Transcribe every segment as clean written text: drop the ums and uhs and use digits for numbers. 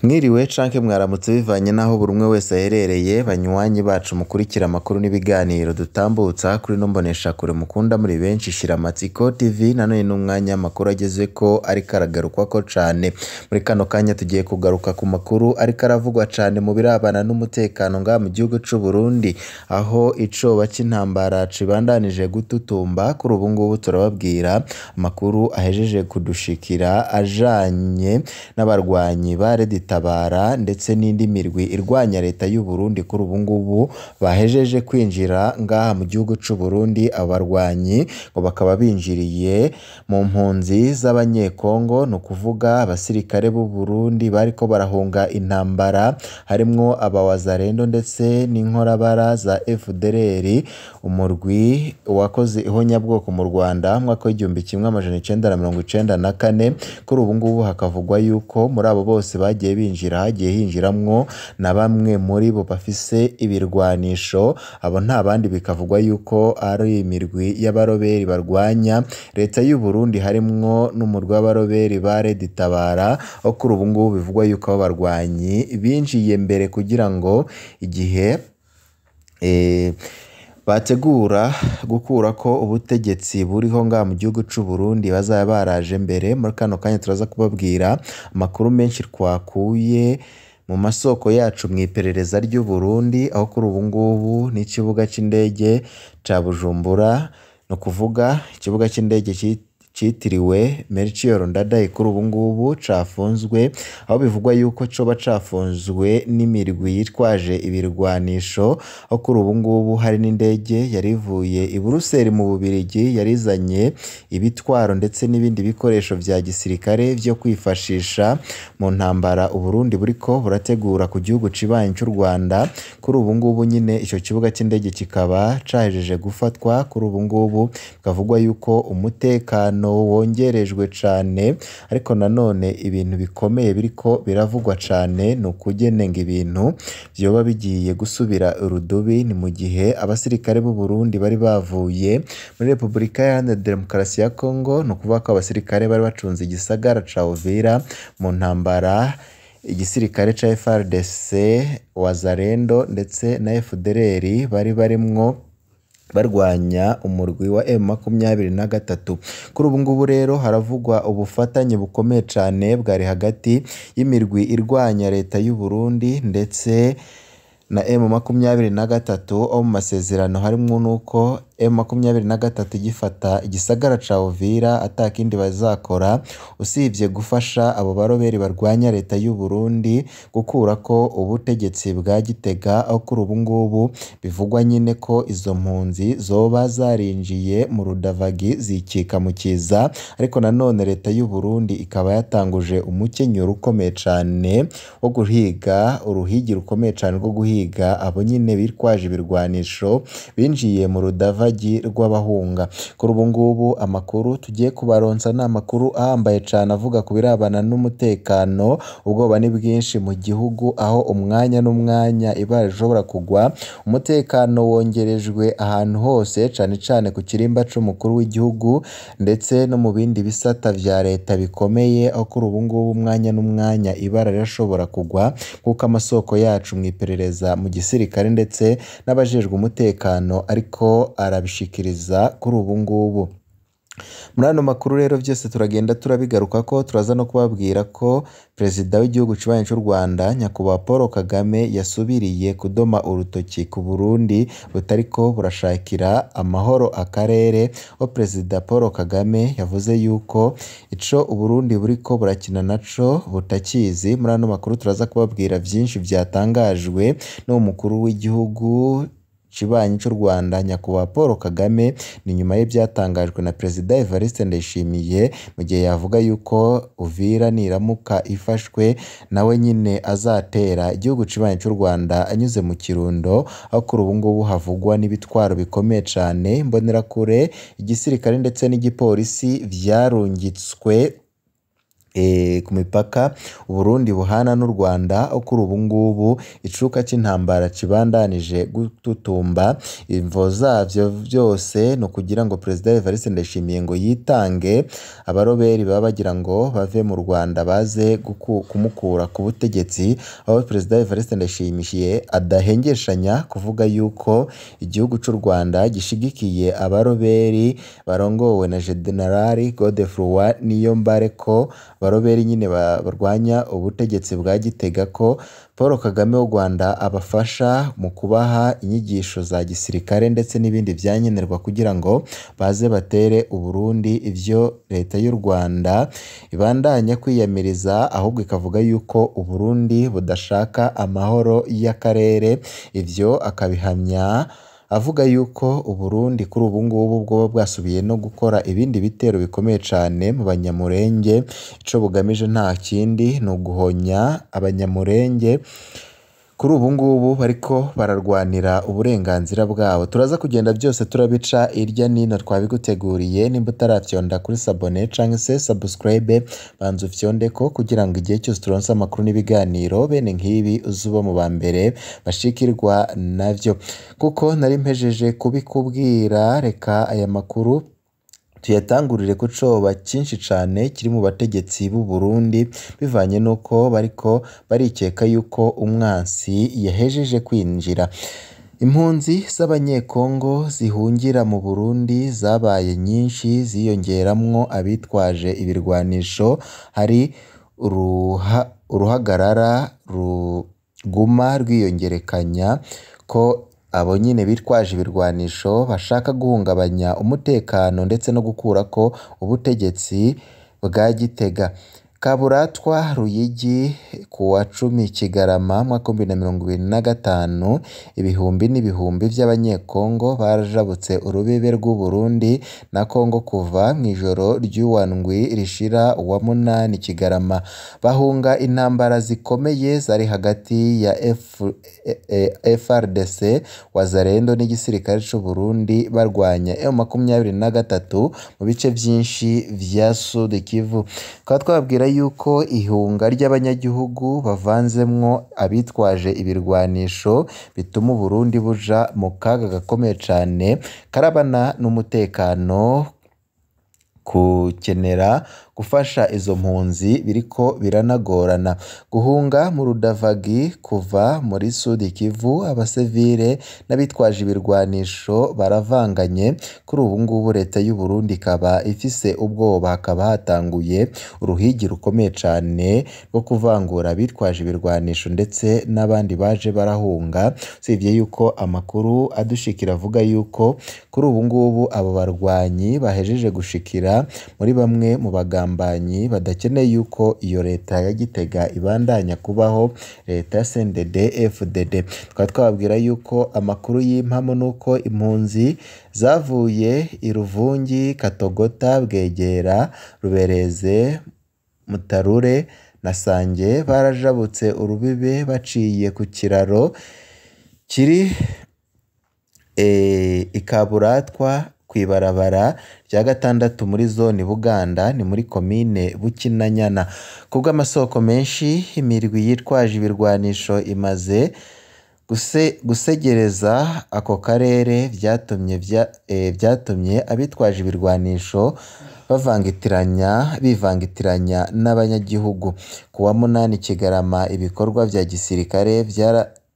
Mwiriwe canke mwaramutse bivanye n'aho buri umwe wese aherereye, banywanyi bacu mukurikira amakuru n'ibiganiro dutambutsa kuri ino mboneshakure mukunda muri benshi Shiramatsiko TV, nanone n'umwanya amakuru agezeko ariko aragarukwako cane. Muri kano kanya tugiye kugaruka ku makuru ariko aravugwa cane mu birabana n'umutekano ngaha mu gihugu c'u Burundi, aho icoba c'intambara cibandanije gututumba. Kuri ubu ngubu turababwira amakuru ahejeje kudushikira ajanye n'abarwanyi ba Red Tabara ndetse n'indi mirwi irwanya leta y'u Burundi. Kuri ubu ngubu bahejeje kwinjira ngaha mu gihugu c'u Burundi. Abo barwanyi ngo bakaba binjiriye mu mpunzi z'abanyekongo, ni ukuvuga abasirikare b'u Burundi bariko barahunga intambara, harimwo aba Wazalendo ndetse n'inkorabara za FDLR, umurwi wakoze ihonyabwoko mu Rwanda mu mwaka w'1994. Kuri ubu ngubu hakavugwa yuko muri abo bose bagiye binjira hagiye hinjiramwo na bamwe muri bo bafise ibirwanisho. Abo nta bandi, bikavugwa yuko ari imirwi y'abaroberi barwanya leta y'u Burundi, harimwo n'umurwi w'abaroberi ba Red Tabara, aho kuri ubu ngubu bivugwa yuko abo barwanyi binjiye mbere kugira ngo igihe bategura gukurako ubutegetsi buriho ngaha mu gihugu c'u Burundi bazaba baraje mbere. Muri kano kanya turaza kubabwira amakuru menshi twakuye mu masoko yacu mw'iperereza ry'u Burundi, aho kuri ubu ngubu n'ikibuga c'indege ca Bujumbura, ni ukuvuga ikibuga c'indege citiriwe Melchior Ndadaye, kuri ubu ngubu cafunzwe, aho bivugwa yuko coba cafunzwe n'imirwi yitwaje ibirwanisho, aho kuri ubu ngubu hari n'indege yari ivuye i Buruseli mu Bubirigi yari izanye ibitwaro ndetse n'ibindi bikoresho vya gisirikare vyo kwifashisha mu ntambara Uburundi buriko burategura ku gihugu cibanyi c'u Rwanda. Kuri ubu ngubu nyine ico kibuga c'indege kikaba cahejeje gufatwa. Kuri ubu ngubu bikavugwa yuko umutekano wongerejwe cane, ariko nanone ibintu bikomeye biriko biravugwa cane ni ukugene ngo ibintu vyoba bigiye gusubira urudubi. Ni mu gihe abasirikare b'u Burundi bari bavuye muri Repubulika Iharanira Demokarasi ya Kongo, ni ukuvuga ko abasirikare bari bacunze igisagara ca Uvira mu ntambara igisirikare ca FARDC, Wazalendo ndetse na FDLR bari barimwo barwanya umurwi wa M23. Kuri ubu ngubu rero haravugwa ubufatanye bukomeye cane bwari hagati y'imirwi irwanya leta y'u Burundi ndetse na M23, aho mu masezerano harimwo nuko M23 igifata igisagara ca Uvira ata kindi bazakora usivye gufasha abo baroberi barwanya leta y'u Burundi gukurako ubutegetsi bwa Gitega, aho kuri ubu ngubu bivugwa nyine ko izo mpunzi zoba zarinjiye mu Rudavagi zikika mu kiza. Ariko nanone leta y'u Burundi ikaba yatanguje umukenyuro ukomeye cane wo guhiga, uruhigi rukomeye cane rwo guhiga abo nyine bitwaje ibirwanisho binjiye mu Rudavagi rw'abahunga. Kuri ubu ngubu amakuru tugiye kubaronsa ni amakuru ahambaye cane avuga ku birabana n'umutekano. Ubwoba ni bwinshi mu gihugu, aho umwanya n'umwanya ibara rishobora kugwa. Umutekano wongerejwe ahantu hose, cane cane ku kirimba c'umukuru w'igihugu ndetse no mu bindi bisata vya leta bikomeye, aho kuri ubu ngubu umwanya n'umwanya ibara rirashobora kugwa, nk'uko amasoko yacu mw'iperereza mu gisirikare ndetse n'abajejwe umutekano ariko arabishikiriza kuri ubu ngubu. Muri ano makuru rero vyose turagenda turabigarukako, turaza no kubabwira ko perezida w'igihugu cibanyi c'u Rwanda Nyakubahwa Paul Kagame yasubiriye kudoma urutoki ku Burundi butariko burashakira amahoro akarere, aho perezida Paul Kagame yavuze yuko ico Uburundi buriko burakina naco butakizi. Muri ano makuru turaza kubabwira vyinshi vyatangajwe n'uwo mukuru w'igihugu cibanyi c'u Rwanda Nyakubahwa Paul Kagame, ni nyuma y'ivyatangajwe na perezida Evariste Ndayishimiye mu gihe yavuga yuko Uvira niramuka ifashwe nawe nyine azatera igihugu cibanyi c'u Rwanda anyuze mu Kirundo, aho kuri ubu ngubu havugwa n'ibitwaro bikomeye cane, imbonerakure, igisirikare ndetse n'igipolisi vyarungitswe ku mipaka Uburundi buhana n'u Rwanda, aho kuri ubu ngubu icuka c'intambara kibandanije gututumba. Imvo zavyo vyose ni ukugira ngo Perezida Evariste Ndayishimiye ngo yitange, abaroberi baba bagira ngo bave mu Rwanda baze kumukura ku butegetsi, aho Perezida Evariste Ndayishimiye adahengeshanya kuvuga yuko igihugu c'u Rwanda gishigikiye abaroberi barongowe na General Godefroid Niyombare, ko abaroberi nyine barwanya ubutegetsi bwa Gitega, ko Paul Kagame w'u Rwanda abafasha mu kubaha inyigisho za gisirikare ndetse n'ibindi vyankenerwa kugira ngo baze batere Uburundi. Ivyo leta y'u Rwanda ibandanya kwiyamiriza, ahubwo ikavuga yuko Uburundi budashaka amahoro y'akarere. Ivyo akabihamya avuga yuko Uburundi kuri ubu ngubu bwoba bwasubiye no gukora ibindi bitero bikomeye cane mu Banyamurenge. Ico bugamije nta kindi ni uguhonya Abanyamurenge kuri ubu ngubu bariko bararwanira uburenganzira bwabo. Turaza kugenda byose turabica irya nino twabiguteguriye. Nimba utaravyonda kuri sabone canke se subscribe, banza ufyondeko kugira ngo igihe cyose turonse amakuru n'ibiganiro bene nk'ibi uzuba mu ba mbere bashikirwa navyo. Kuko nari mpejeje kubikubwira, reka aya makuru tuyatangurire ku coba cinshi cane kiri mu bategetsi b'u Burundi, bivanye n'uko bariko barikeka yuko umwansi yahejeje kwinjira. Impunzi z'Abanyekongo zihungira mu Burundi zabaye nyinshi, ziyongeramwo abitwaje ibirwanisho. Hari uruhagarara ruguma rwiyongerekanya ko abo nyine bitwaje ibirwanisho bashaka guhungabanya umutekano ndetse no gukurako ubutegetsi bwa Gitega. Kaburatwa Ruyigi ku wa 10 Kigarama mwaka 2025, ibihumbi n'ibihumbi vy'Abanyekongo barajabutse urubibe rw'u Burundi na Kongo kuva mw'ijoro ry'uwa ndwi rishira uwa 8 Kigarama, bahunga intambara zikomeye zari hagati ya FARDC, Wazalendo n'igisirikare c'u Burundi barwanya M23 mu bice vyinshi vya Sud Kivu. Tukaba twababwira yuko ihunga ry'abanyagihugu bavanzemwo abitwaje ibirwanisho bituma Uburundi buja mu kaga gakomeye cane karabana n'umutekano. Kukenera gufasha izo mpunzi biriko biranagorana. Guhunga mu Rudavagi kuva muri Sud Kivu, abasivile n'abitwaje ibirwanisho baravanganye. Kuri ubu ngubu leta y'u Burundi ikaba ifise ubwoba, hakaba hatanguye uruhigi rukomeye cane rwo kuvangura abitwaje ibirwanisho ndetse n'abandi baje barahunga. Usibye yuko amakuru adushikira avuga yuko kuri ubu ngubu abo barwanyi bahejeje gushikira muri bamwe mu bagambanyi badakeneye yuko iyo leta ya Gitega ibandanya kubaho, leta ya CNDD FDD. Tukaba twababwira yuko amakuru y'impamo nuko impunzi zavuye i Ruvungi, Katogota, Bwegera, Rubereze, Mutarure na Sange barajabutse urubibe baciye ku kiraro kiri i Kaburatwa kw'ibarabara rya 6 muri zone Buganda, ni muri komine Bukinanyana. Kubw'amasoko menshi, imirwi yitwaje ibirwanisho imaze gusegereza ako karere, vyatumye abitwaje ibirwanisho bivangitiranya n'abanyagihugu. Ku wa 8 Kigarama, ibikorwa vya gisirikare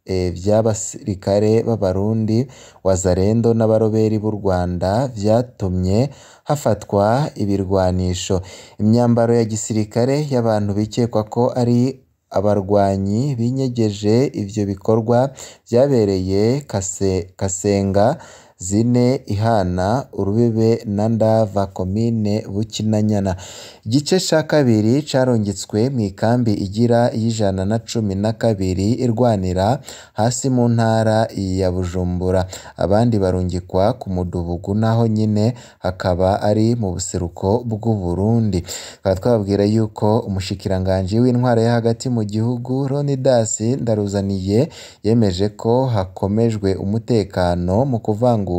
vy'abasirikare b'Abarundi, Wazalendo n'abaroberi b'u Rwanda vyatumye hafatwa ibirwanisho. Imyambaro ya gisirikare y'abantu bikekwa ko ari abarwanyi binyegeje ivyo bikorwa vyabereye Kasenga zine ihana urubibe na Ndava komine Bukinanyana. Igice ca kabiri carungitswe mw'ikambi igira y'112 irwanira hasi mu ntara ya Bujumbura, abandi barungikwa ku Mudubugu, naho nyine hakaba ari mu buseruko bw'u Burundi. Tukaba twababwira yuko umushikiranganji w'intwaro yo hagati mu gihugu Leonidas Ndaruzaniye yemeje ko hakomejwe umutekano mu kuvangura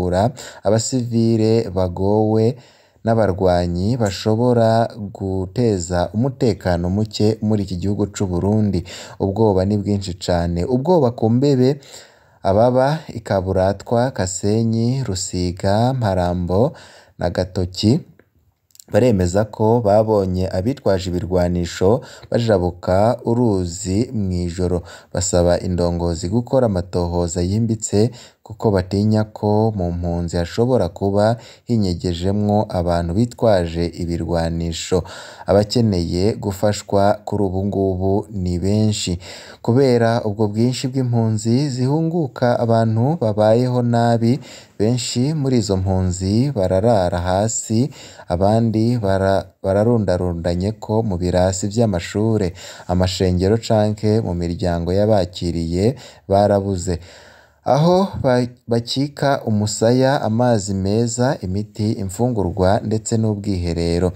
abasivile bagowe n'abarwanyi bashobora guteza umutekano muke muri iki gihugu c'u Burundi. Ubwoba ni bwinshi cane, ubwoba ku mbebe ababa Ikaburatwa, Kasenyi, Rusiga, Mparambo na Gatoki baremeza ko babonye abitwaje ibirwanisho bajabuka uruzi mw'ijoro. Basaba indongozi gukora amatohoza yimbitse kuko batinya ko mu mpunzi hashobora kuba hinyegejemwo abantu bitwaje ibirwanisho. Abakeneye gufashwa kuri ubu ngubu ni benshi. Kubera ubwo bwinshi bw'impunzi zihunguka, abantu babayeho nabi, benshi muri izo mpunzi bararara hasi, abandi bararundarundanyeko mu birasi vy'amashure, amashengero canke mu miryango y'abakiriye barabuze aho bakika umusaya, amazi meza, imiti, imfungurwa ndetse n'ubwiherero.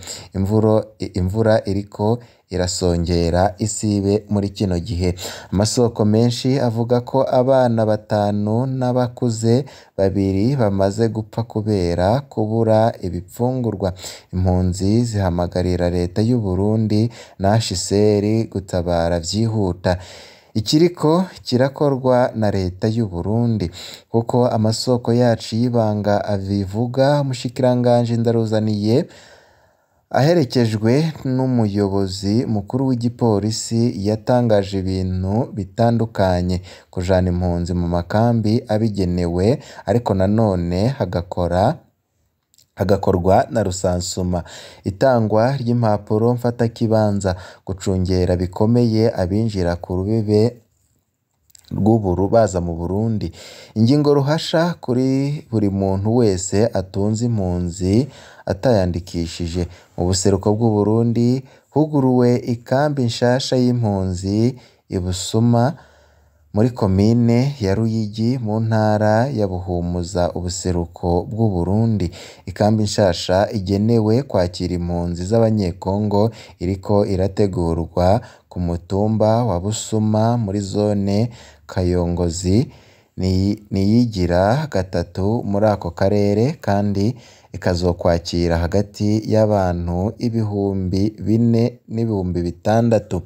Imvura iriko irasongera isibe muri kino gihe. Amasoko menshi avuga ko abana batanu n'abakuze babiri bamaze gupfa kubera kubura ibifungurwa. Impunzi zihamagarira leta y'u Burundi na HCR gutabara vyihuta. Ikiriko kirakorwa na leta y'u Burundi kuko amasoko yacu y'ibanga abivuga. Umushikiranganji Ndaruzaniye aherekejwe n'umuyobozi mukuru w'igipolisi yatangaje ibintu bitandukanye, kujana impunzi mu makambi abigenewe, ariko nanone hagakorwa na rusansuma, itangwa ry'impapuro mfatakibanza, gucungera bikomeye abinjira ku rubebe rw'uburu baza mu Burundi, ingingo ruhasha kuri buri muntu wese atunze impunzi atayandikishije. Mu buseruko bw'u Burundi huguruwe ikambi nshasha y'impunzi i Busuma muri komine ya Ruyigi mu ntara ya Buhumuza, ubuseruko bw'u Burundi. Ikambi nshasha igenewe kwakira impunzi z'Abanyekongo iriko irategurwa ku mutumba wa Busuma muri zone Kayongozi, niyigira gatatu muri ako karere, kandi ikazokwakira hagati y'abantu 4,000 n'ibihumbi 6,000.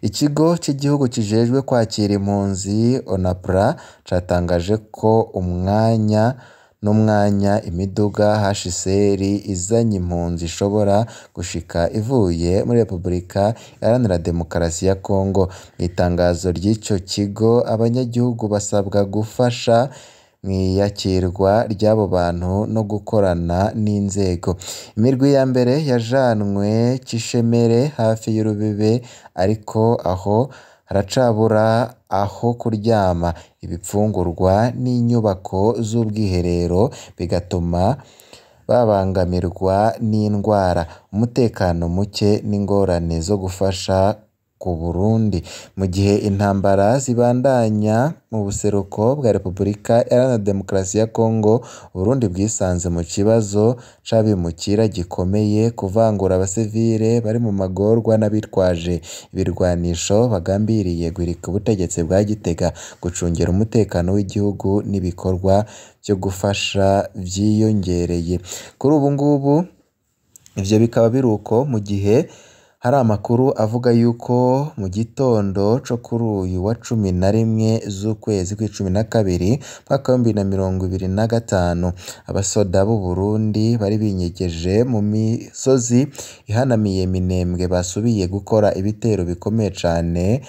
Ikigo c'igihugu kijejwe kwakira impunzi ONAPRA catangaje ko umwanya n'umwanya imiduga HCR izanye impunzi ishobora gushika ivuye muri Repubulika Iharanira Demokarasi ya Kongo. Mw'itangazo ry'ico kigo, abanyagihugu basabwa gufasha mw'iyakirwa ry'abo bantu no gukorana n'inzego. Imirwi ya mbere yajanwe Kishemere hafi y'urubibe, ariko aho haracabura aho kuryama, ibifungurwa n'inyubako z'ubwiherero, bigatuma babangamirwa n'indwara, umutekano muke n'ingorane zo gufasha ku Burundi. Mu gihe intambara zibandanya mu buseruko bwa Repubulika Iharanira Demokarasi ya Kongo, Uburundi bwisanze mu kibazo c'abimukira gikomeye, kuvangura abasivile bari mu magorwa n'abitwaje ibirwanisho bagambiriye guhirika ubutegetsi bwa Gitega, gucungera umutekano w'igihugu n'ibikorwa vyo gufasha vyiyongereye. Kuri ubu ngubu ivyo bikaba biruko mu gihe hari amakuru avuga yuko mu gitondo co kuri uyu wa 11 z'ukwezi kw'icumi na kabiri umwaka w'2025, abasoda b'u Burundi bari binyegeje mu misozi ihanamiye Minembwe basubiye gukora ibitero bikomeye cane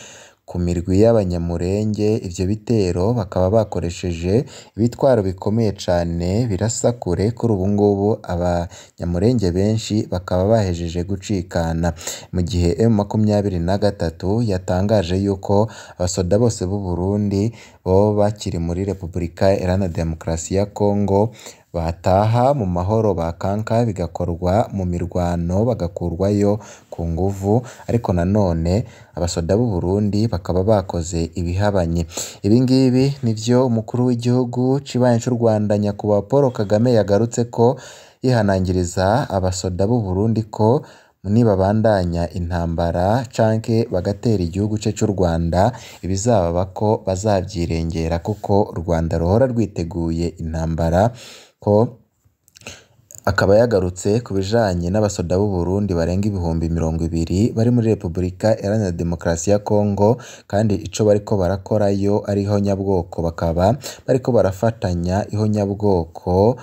ku mirwi y'Abanyamurenge. Ivyo bitero bakaba bakoresheje ibitwaro bikomeye cane birasa kure. Kuri ubu ngubu Abanyamurenge benshi bakaba bahejeje gucikana, mu gihe M23 yatangaje yuko abasoda bose b'u Burundi boba bakiri muri Repubulika Iharanira Demokarasi ya Kongo bataha mu mahoro bakanka, bigakorwa mu mirwano bagakurwayo ku nguvu, ariko nanone abasoda b'u Burundi bakaba bakoze ibihabanye. Ibi ngibi nivyo umukuru w'igihugu cibanyi c'u Rwanda Nyakubahwa Paul Kagame yagarutse ko yihanangiriza abasoda b'u Burundi ko nibabandanya intambara canke bagatera igihugu ce c'u Rwanda, ibizababa ko bazavyirengera, kuko u Rwanda ruhora rwiteguye intambara, ko Akaba yagarutse ku bijanye n'abasoda b'u Burundi barenga 20,000 bari muri Repubulika Iharanira Demokarasi ya Kongo, kandi ico bariko barakorayo ari ihonyabwoko, bakaba bariko barafatanya ihonyabwoko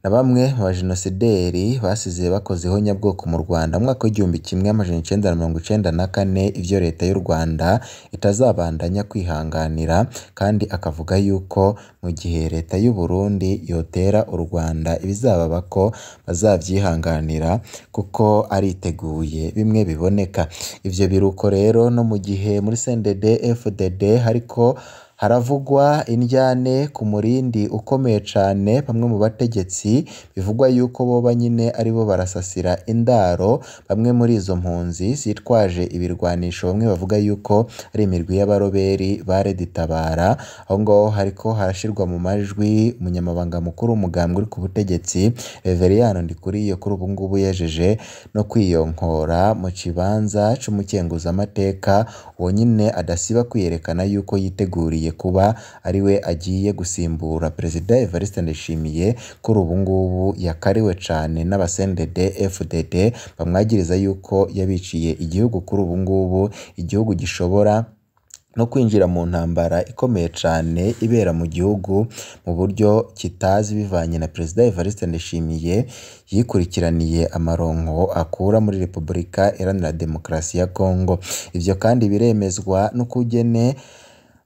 na bamwe mu bajenosideri basize bakoze ihonyabwoko mu Rwanda mu mwaka w'1994, ivyo leta y'u Rwanda itazabandanya kwihanganira, kandi akavuga yuko mu gihe leta y'u Burundi yotera u Rwanda ibizababako bazavyihanganira kuko ariteguye bimwe biboneka. Ivyo biruko rero no mu gihe muri CNDD FDD hariko haravugwa indyane ku murindi ukomeye cane, bamwe mu bategetsi bivugwa yuko boba nyene aribo barasasira indaro bamwe muri izo mpunzi zitwaje ibirwanisho, bamwe bavuga yuko ari imirwi y'abaroberi ba Red-Tabara. Aho ngaho hariko harashirwa mu majwi umunyamabanga mukuru w'umugambwe uri ku butegetsi Reveriyano Ndikuriyo, kuri ubu ngubu yejeje no kwiyonkora mu kibanza c'umukenguzamateka, uwo nyene adasiba kwiyerekana yuko yiteguriye kuba ariwe agiye gusimbura Perezida Evariste Ndayishimiye, kuri ubu ngubu yakariwe cane n'aba CNDD FDD bamwagiriza yuko yabiciye igihugu, kuri ubu ngubu igihugu gishobora no kwinjira mu ntambara ikomeye cane ibera mu gihugu mu buryo kitazi, bivanye na Perezida Evariste Ndayishimiye yikurikiraniye amaronko akura muri Repubulika Iharanira Demokarasi ya Kongo. Ivyo kandi biremezwa n'ukugene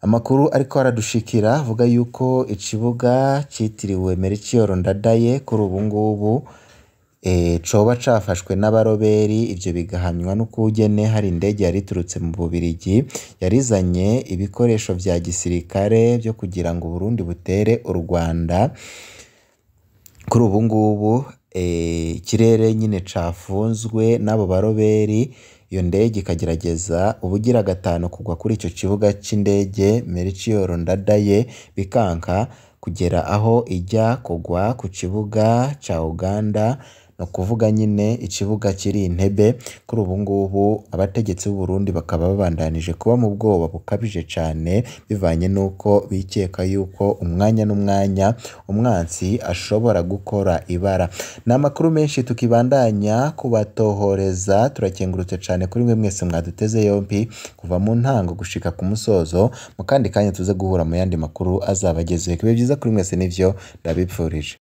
amakuru ariko aradushikira avuga yuko ikibuga citiriwe Melchior Ndadaye kuri ubu ngubu coba cafashwe n'abaroberi, ivyo bigahamywa n'ukugene hari indege yari iturutse mu Bubirigi yarizanye ibikoresho vya gisirikare vyo kugira ngo Uburundi butere u Rwanda. Kuri ubu ngubu ikirere nyine cafunzwe n'abo baroberi, iyo ndege ikagerageza ubugira gatanu kugwa kuri ico kibuga c'indege Melchior Ndadaye, bikanka kugera aho ijya kugwa ku kibuga ca Uganda, ni ukuvuga nyine ikibuga kiri Entebbe. Kuri ubu ngubu abategetsi b'u Burundi bakaba babandanije kuba mu bwoba bukabije cane, bivanye n'uko bikeka yuko umwanya n'umwanya umwansi ashobora gukora ibara. Ni amakuru menshi tukibandanya kubatohoreza, turakengurutse cane kuri mwe mwese mwaduteze yompi kuva mu ntango gushika ku musozo. Mu kandi kanya tuze guhura mu yandi makuru azaba agezweho. Bibe vyiza kuri mwese nivyo ndabipfurije.